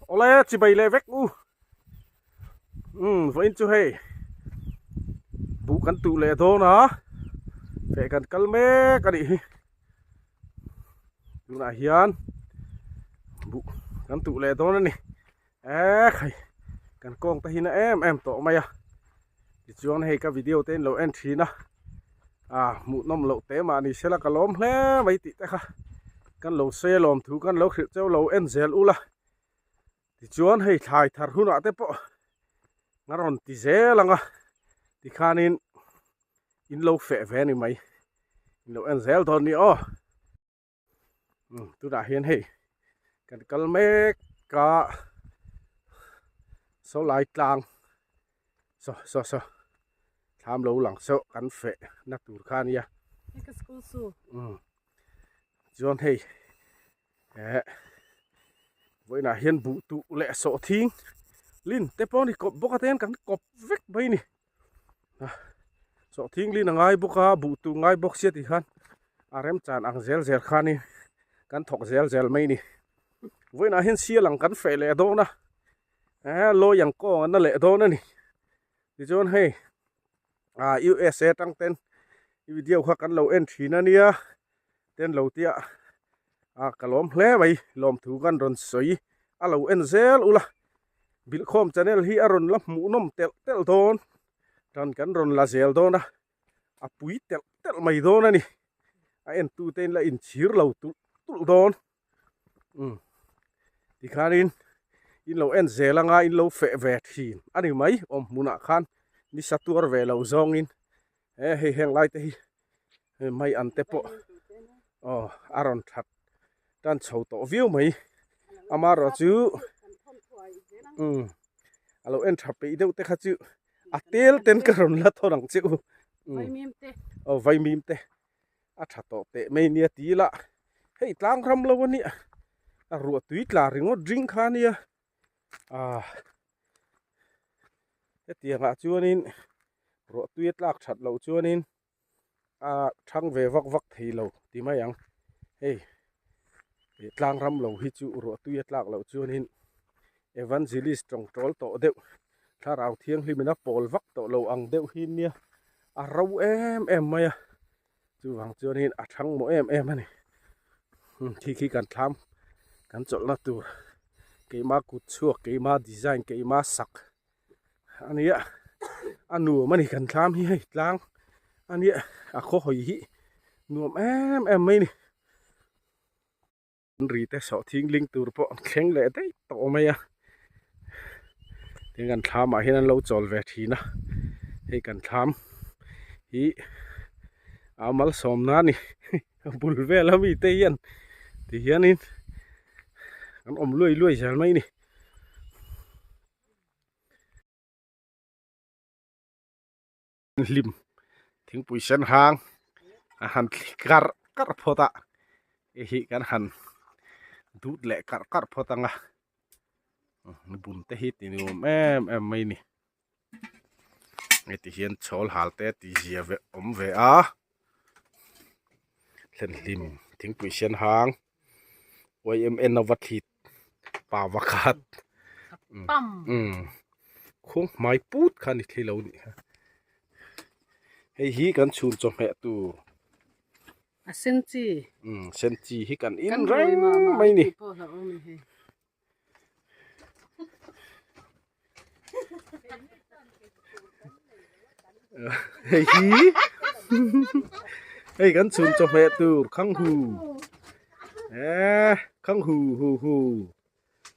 Awle chibai leh vek u. Umm vawiin chu hei buh kan tuh leh dawn a feh kan kal mek a nih hi tunah hian buh kan tuh leh dawn a ni eek hei kan kawng te hi na em em tawh mai a tichuan hei ka video te in lo en thin a ah hmuhnawm loh teh mah ni sela ka lawm hle mai tih te kha kan lo sawi a lawm thu kan lo hrilh cheu lo en zel ula tichuan hei thlai thar hunah te pawh a rawn ti zel ang a tikhanin in lo feh ve a ni mai in lo en zel dawn a ni aw. Tunah hian hei kan kal mek a saw lai tlang saw saw saw thlam lo lang saw kan feh na tur kha a nia chuan hei eh vawiinah hian buh tuh leh sawhthing lin te pawh a ni kawp bawk a te hian kan kawp vek mai a ni. Sawhthing lin a ngai bawk a buh tur ngai bawk sia tih khan a remchan ang zel zel khanin kan thawk zel zel mai a ni vawiinah hian sial ang kan feh leh dawn a eh lawi ang kawng an la leh dawn a ni tichuan hei ah USA atang ten i video kha kan lo en thin a nia ten lo tia ah ka lawm hle mai lawmthu kan rawn sawi a lo en zel ula. Bilhkhawm channel hi a rawn la hmuhnawm telh telh dawn tan kan rawn la zel dawn a a pui telh telh mai dawn a ni a entu te in la inchhir lo tulh tulh dawn umm tikhanin in lo en zel anga in lo feh ve thin a ni mai awm hmunah khan nisa tuar ve lo zawngin he hei heng lai te hi mai an te pawh aw a rawn that tan chho tawh viau mai amaherawh chu umm a lo en tha peih deuh te kha chu a tel ten ka rawn la thawn ang che u aw vaimim te a tha tawh teh mai nia ti ila hei tlang ram lo a nia a ruah tui tla ringawt ring kha a nia ah hetiang ah chuanin ruah tui a tlak that loh chuanin a thang ve vak vak thei lo ti mai ang hei ih tlang ram lo hi chu ruah tui a tlak loh chuanin evangelist tawngtawl tawh deuh thlarau thianghlim in a pawl vak tawh lo ang deuh hi nia a ro em em mai a chuvang chuanin a thang mawh em em a ni khi khi kan thlam kan chawlhna tur keima kut chhuak keima design keima sak a nia a nuam a ni kan thlam hi hei tlang a nia a khaw hawi hi nuam em em mai a ni. An ri te sawhthing ling tur pawh an thleng leh daih tawh mai a tin kan thlam ah hian an lo chawl ve thin a hei kan thlam hi a malsawmna a ni a bul vel ami te hian ti hianin an awm luai luai zel mai a ni. Hlim thingpui sen hang a han thli karh karh phawt a hei hi kan han dut leh karh karh phawt ang a bun te hi ti nuam em em mai a ni heti hian chhawl hal te tih zia ve awm ve a thlen hlim thingpui sen hang ymn a va thlit pa pakhat umm khuang hmai put kha a ni thei lo a nih kha hei hi kan chhun chawhmeh tur a sen chi umm sen chi hi kan in reng mai a ni. Hei hi hei kan chhun chawhmeh tur khang hu eh khang hu hu hu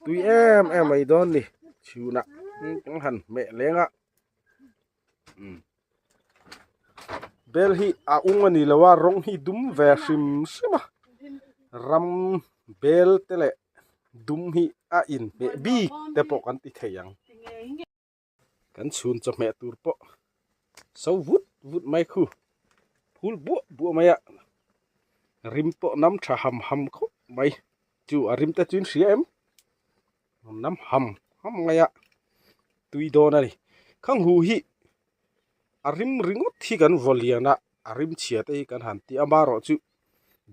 tui em em mai dawn ni chhunah kan han hmeh leng a bel hi a ung a ni lo a rawng hi dum ve hrim hrim a ram bel te leh dum hi a inhmeh bik te pawh kan ti thei ang kan chhun chawhmeh tur pawh so vut vut mai khu phul buah buah mai a rim pawh nam tha ham ham khawp mai chu a rim te chu in hria em nam ham ham mai a tui dawn a ni khang hu hi a rim ringawt hi kan vaw lian a a rim chhia te hi kan han ti a amaherawhchu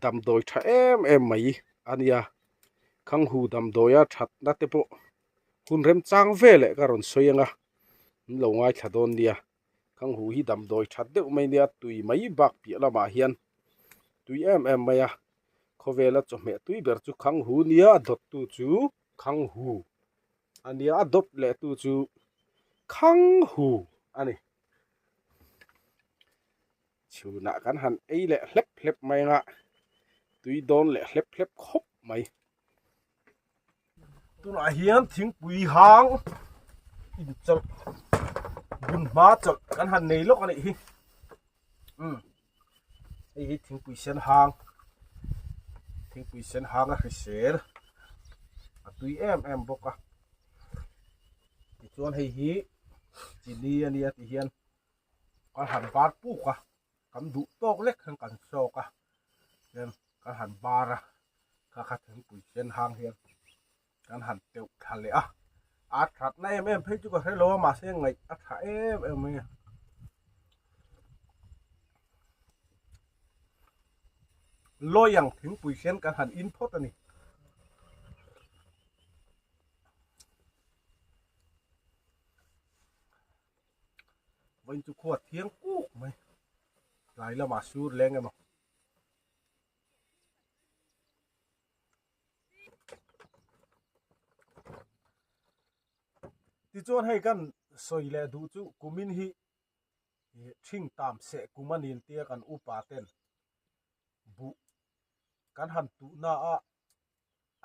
damdawi tha em em mai a nia khang hu damdawia thatna te pawh. Hun remchang veleh ka rawn sawi anga min lo ngaithla dawn nia. Khanghu hi damdawi that deuh mai nia tui mai bak piah lamah hian tui em em mai a. Khawvela chawhmeh tui ber chu Khanghu nia a dawttu chu Khanghu a nia a dawt leh tu chu Khanghu a ni. Chhunah kan han ei leh hlep hlep mai anga tui dawn leh hlep hlep khawp mai. Tunah hian thingpui hang inchawlh bun hma chawlh kan han nei lawk a nih hi umm hei hi thingpui sen hang thingpui sen hang a hrisel a tui em em bawk a tichuan hei hi chini a nia ti hian kan han bar puk a kan duh tawk lek hian kan sawk a chuan kan han bar a kha kha thingpui sen hang hian kan han teuh thla leh a a thatna em em phei chu ka hre lo a mahse ngaih a tha em em mai a. Lawi ang thingpui sen kan han in phawt a ni. Vawiin chu khua thiang kuk mai tlai lamah sur leng emaw. Tichuan hei kan sawi leh duh chu kumin hi thing tam seh kum a nin tia kan upa ten buh kan han tuhna a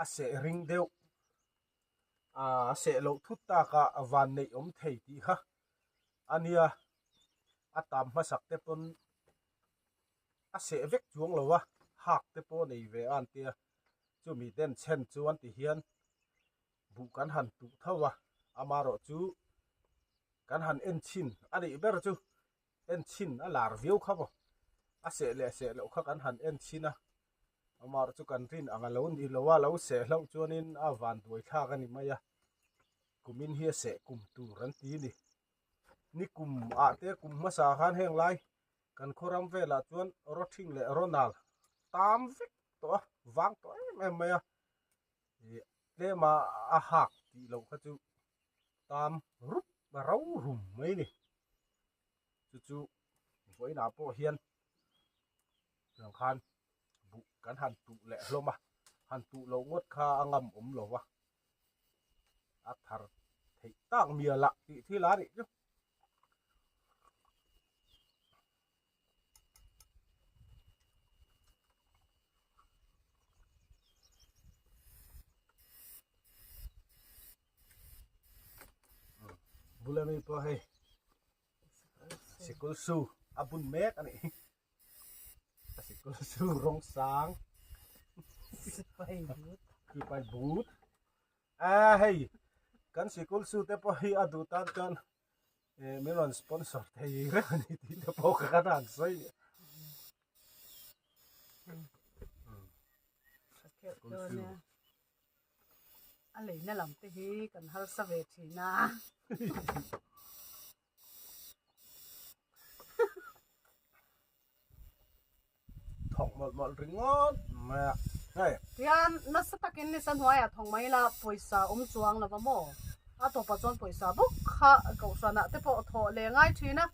a seh ring deuh a seh loh thut taka van neih awm thei tih kha a nia a tam hmasak te pawn a seh vek chuang lo a hak te pawh nei ve a an tia chumi den chhen chuan ti hian buh kan han tuh tho a amaherawh chu kan han en chhin a nih ber chu en chhin a lar viau kha maw a seh leh seh loh kha kan han en chhin a amaherawh chu kan rin ang a lo ni lo a lo seh hlauh chuanin a van duai thlak a ni mai a kumin hi a seh kum tur an ti a ni ni kum ah te kum hmasa khan heng lai kan khaw ram velah chuan rawthing leh rawnal tam vek tawh a vang tawh em em mai a ih tlema a hak tih loh kha chu tam rup a ro rum mai a ni chu chu vawiinah pawh hian tiang khan buh kan han tuh leh hlawm a han tuh loh ngawt kha a ngam awm lo va a thar theih tak mial ah tih thil a nih chu. Bula mi pawh hei sikul su a bun mek a nih hi a sikul su rawng sang sipai but sipai but a hei kan sikul su te pawh hi a duh tan chuan eh min rawn sponsor thei reng a ni tih te pawh ka kan han sawi leh A leina lam te hi kan harsa ve thin a. Thawk mawlh mawlh ringawt mai a hei. Tihian nasa takin nisa hnuaiah thawk mai ila pawisa awm chuang lo va maw? A tawpah chuan pawisa bawk kha kohhranah te pawh thawh leh ngai thin a,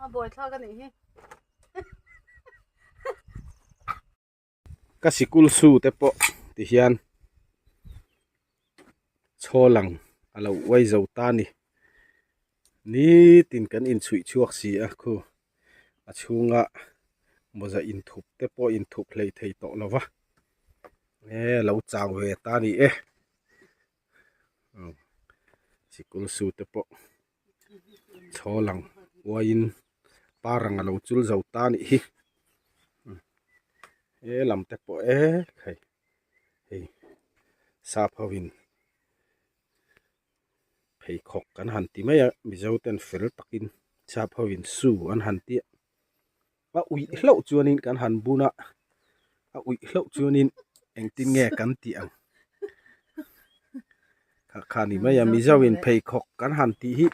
a buaithlak a nih hi. Ka sikul su te pawh tihian chhawl ang a lo uai zo ta a ni. Nitin kan inchhuih chhuak si a khu a chhunga mawza inthup te pawh inthup hlei thei tawh lo va e lo chau ve ta a ni e sikul su te pawh chhawl ang uaiin par ang a lo chul zo ta a nih hi he lam te pawh e hei hei sap ho in pheikhawk kan han ti mai a mizo ten fel takin sap ho in shoe an han ti a a uih hlauh chuanin kan han bun a a uih hlauh chuanin engtin nge kan tih ang kha kha ni mai a mizo in pheikhawk kan han tih hi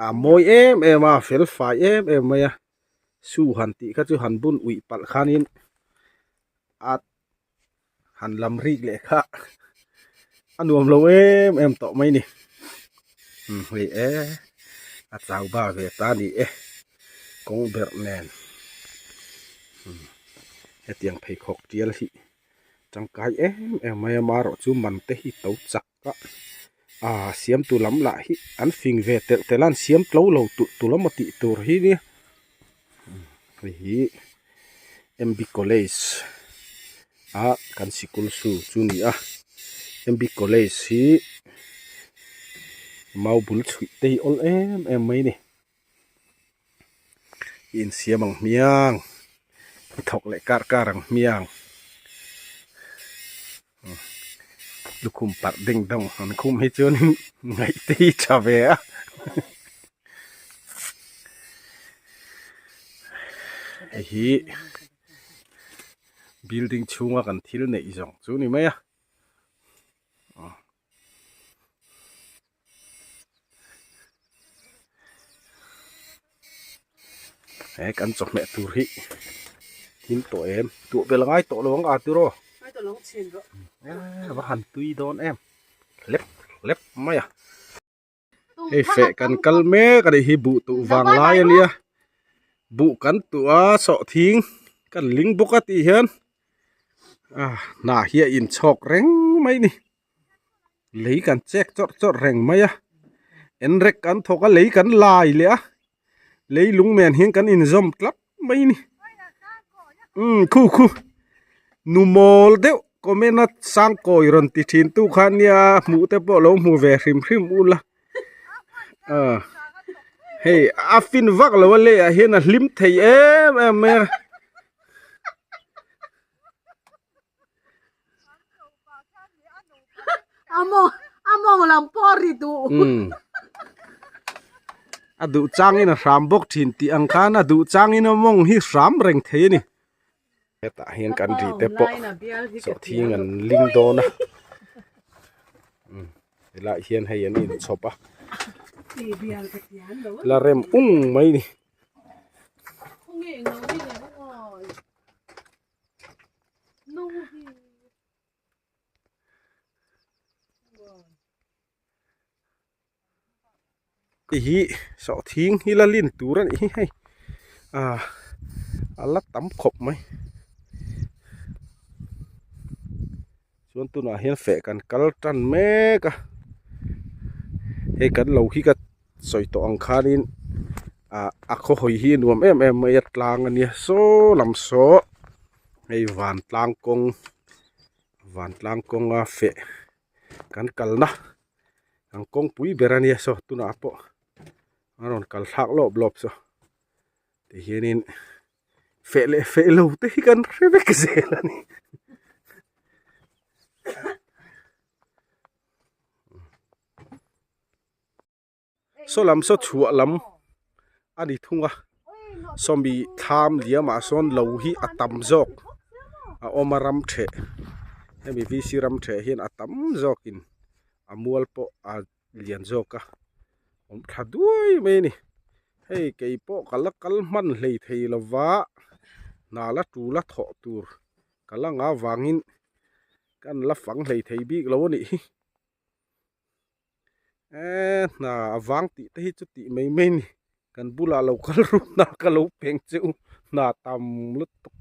a mawi em em a fel fai em em mai a shoe han tih kha chu han bun uih palh khanin a han lam rik leh kha. A nuam lo em em tawh mai ni. Umm hei e a chau ba ve ta ni e kawng berh nen umm hetiang pheikhawk tial hi tangkai em em mai a marawh chu man te hi to chak a ah siamtu lam lah hi an fing ve telh telh a an siam tlo lo tulh tulh a maw tih tur hi nia hei hi M B college a kan sikul su chu ni a M B college hi mau bul chhuih te hi awl em em mai a ni insiam ang hmiang i thawk leh kar kar ang hmiang. Lukhum parh ding dawng an khum hi chuanin ngaih te hi tha ve a hei hi building chhunga kan thil neih zawng chu ni mai a. He kan chawhmeh tur hi him tawh em tuah belh ngai tawh lo ang a tiraw va han tui dawn em lep lep mai a hei feh kan kal mek a nih hi buh tuh vang lai a nia buh kan tuh a sawhthing kan ling bawk a tih hian ah hnah hi a inchhawk reng mai a ni. Lei kan chek chawrh chawrh reng mai a en rek kan thawk a lei kan lai leh a lei lung nen hian kan inzawm tlat mai a ni umm khu khu nu mawl deuh comment a sangkawi rawn ti thin tu kha nia hmuh te pawh lo hmu ve hrim hrim ula ah hei a fin vak lo a leiah hian a hlim thei em em mai a. A mawng lam pawh a ri duh. A duh changin a hram bawk thin tih ang khan a duh changin a mawng hi hram reng thei a ni. Hetah hian kan ri te pawh sawhthing an ling dawn a. Helaiah hian hei an inchhawp a. La rem ung mai a ni. Hei hi sawhthing hi la lin tur a nih hi hei ah a la tam khawp mai chuan tunah hian feh kan kal tan mek a hei kan lo hi ka sawi tawh ang khanin ah a khaw hawi hi a nuam em em mai a tlang a nia saw lam saw hei vantlang kawng vantlang kawnga feh kan kalna kan kawngpui ber a nia saw tunah pawh a rawn kal thlak lawp lawp saw tihianin feh leh feh lo te hi kan hre vek zel a ni. Saw lam saw chhuah lam a ni thung a sawmi thlam liamah sawn lo hi a tam zawk a awm a ram theh hemi v c ram theh hian a tam zawkin a mual pawh a lian zawk a awm thla duai mai a ni hei kei pawh ka la kal hman hlei thei lova hna la tul a thawh tur ka la ngah vangin kan la fang hlei thei bik lo a nih hi. Eee hna a vang tih te hi chu tih mai mai a ni kan bulah lo kal ru hna ka lo peng che u hna tam lutuk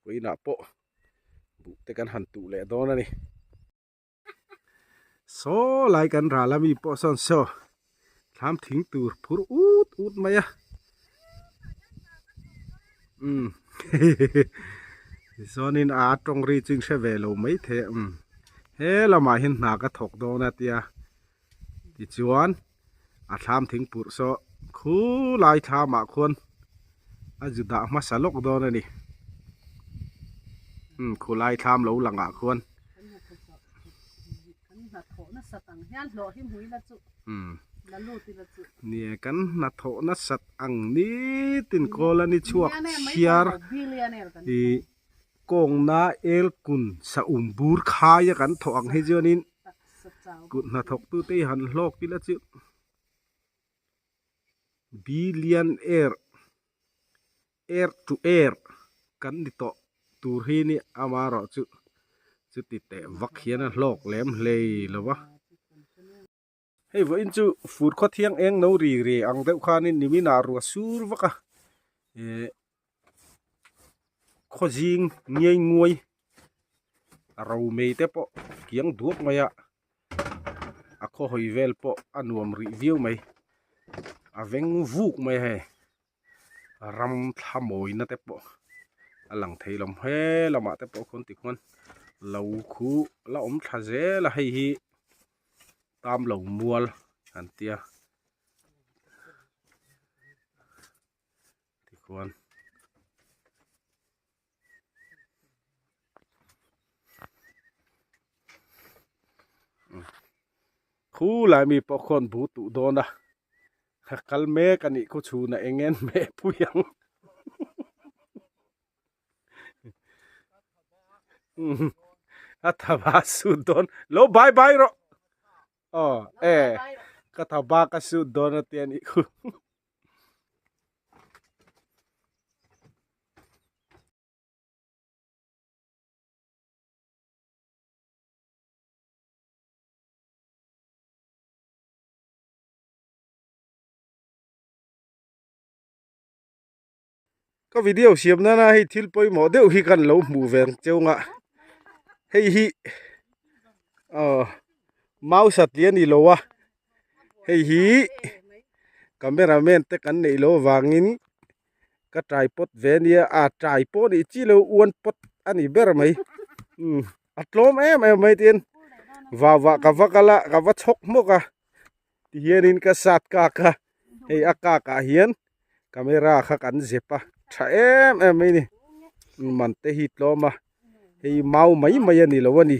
vawiinah pawh buh te kan han tuh leh dawn a ni. Saw lai kan ral a mi pawh sawn saw thlam thing tur phur ut ut mai a umm tichuanin a tawng ri chu in hre ve lo mai thei a umm he lamah hian hna ka thawk dawn a tia tichuan a thlam thing purh saw khulai thlamah khuan a zu dah hmasa lawk dawn a ni umm khulai thlam lo langah khuan. Nia kan hnathawh nasat ang nitin kawl a ni chhuak chhiar ih kawngna el kun saum bur khai a kan thawh ang hi chuanin kut hnathawk tute hi han hlawk ila chu Billionaire air to air kan ni tawh. tur hi ni amaherawhchu chuti teh vak hian a hlawk lem hlei lo va. Hei vawiin chu fur khaw thiang eng no ri ri ang deuh khanin niminah ruah sur vak a eh khaw zing ngei nguai a ro mei te pawh kiang duak mai a a khaw hawi vel pawh a nuam rih viau mai a veng vuk mai a hei ram thla mawina te pawh a lang thei lo he lamah te pawh khawn tikhuan lo khu la awm thla zel a hei hi tam lo mual an tia tikhuan. Khulai mi pawh khawn bu tuh dawn a ka kal mek a nih khu chhun a eng en meh pui ang a tha va sut dawn lo bye bye rawh aw e ka tha ba ka sut dawn a tia nih khu. Ka video siam nana hei thil pawimawh deuh hi kan lo hmuh ve ang cheu nga hei hi aw mau satliah a ni lo a hei hi camera man te kan neih loh avangin ka tripod ve ania a tripod nih chi lo uan pot a ni ber mai umm a tlawm em em mai tin vah vah ka va kal a ka va chhawk hmawk a tihianin ka sat kak a hei a kak ah hian camera kha kan zep a tha em em mai a ni man te hi tlawm a hei mau mai mai a ni lo a ni.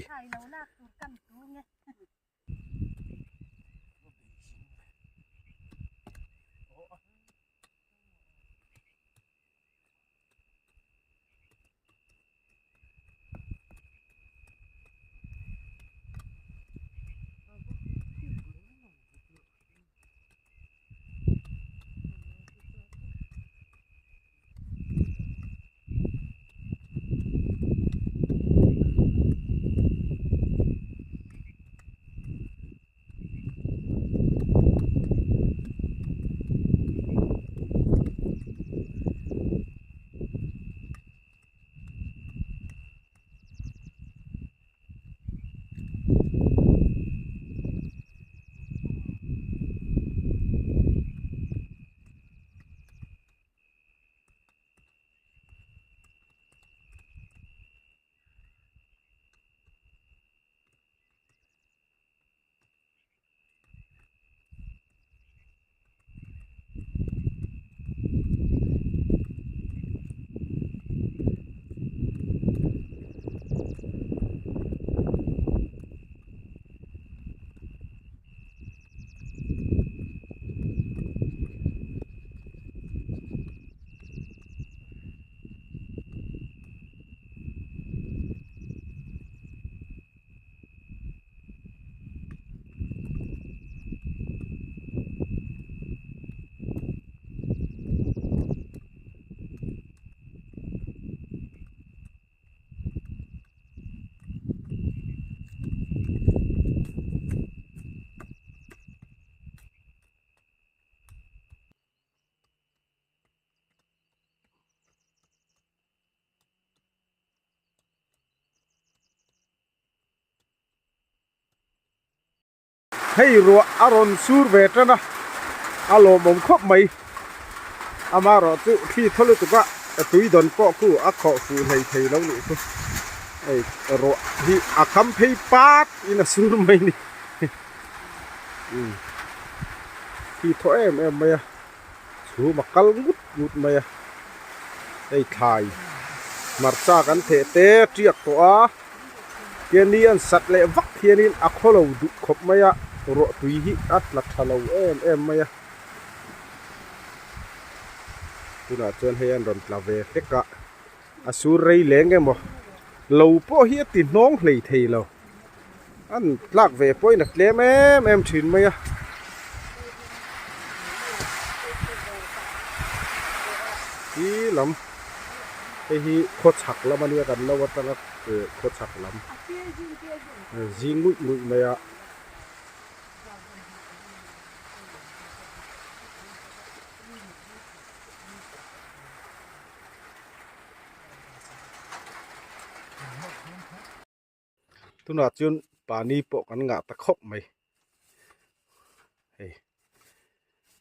Hei ruah a rawn sur ve tan a, a lawmawm khawp mai. Amaherawhchu thli thaw lutuk a tui dawn pawh khu a khawh fuh hlei thei lo nih chu. Hei ruah hi a kham phei pat in a sur mai ni. Thli thaw em em mai a. Chhum a kal ngut ngut mai a, hei thlai hmarcha kan theh te tiak tawh a, keini an sat leh vak hianin a khaw lo duh khawp mai a, ruah tui hi a tla tha lo em em mai a, tunah chuan hei an rawn tla ve hlek a, a sur rei leng emaw lo pawh hi a ti hnawng hlei thei lo. An tlak ve pawhin a tlem em em thin mai a. Khi lam. Hei hi khawchhak lam a nia kan lo atanga khawchhak lam zing nguih nguih mai a. Tunah chuan pani pawh kan ngah ta khawp mai hei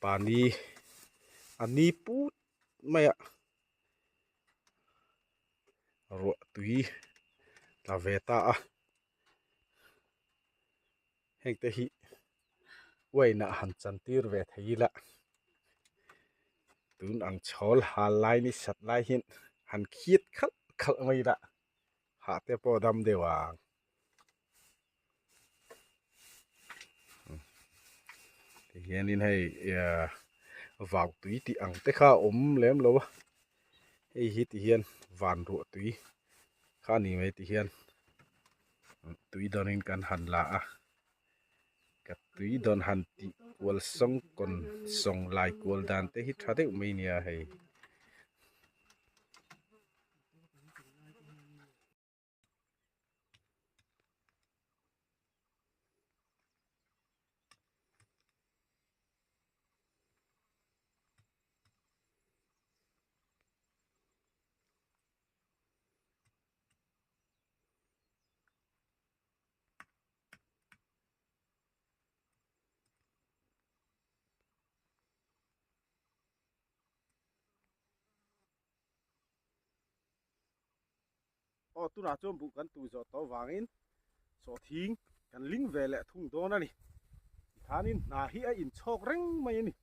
pani a ni put mai a ruah tui tla ve ta a heng te hi wine ah han chan tir ve thei ila tun ang chhawl hal lai ni sat lai hian han khiat khalh khalh mai ila. Hah te pawh dam deuh ang. Tihianin hei vau tui tih ang te kha a awm lem lo a hei hi tihian van ruah tui kha a ni mai tihian tui dawnin kan han la a ka tui dawn han tih kual sawng kawn sawng lai kual dan te hi tha deuh mai nia hei. Aw tunah chuan buh kan tu zawh tawh vangin sawhthing kan ling ve leh thung dawn a ni. Tikhanin hna hi a inchhawk reng mai a ni.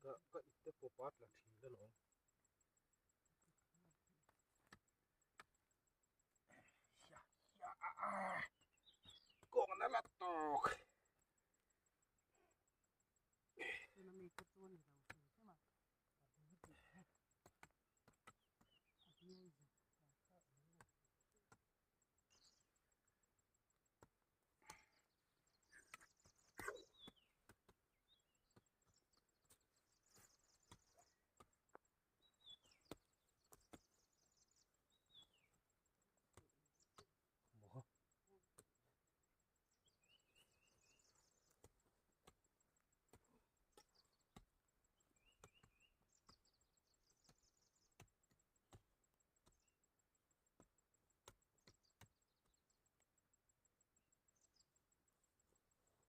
Ka ka ipte pawh pat la thin la lawm. Kawng na la tawk.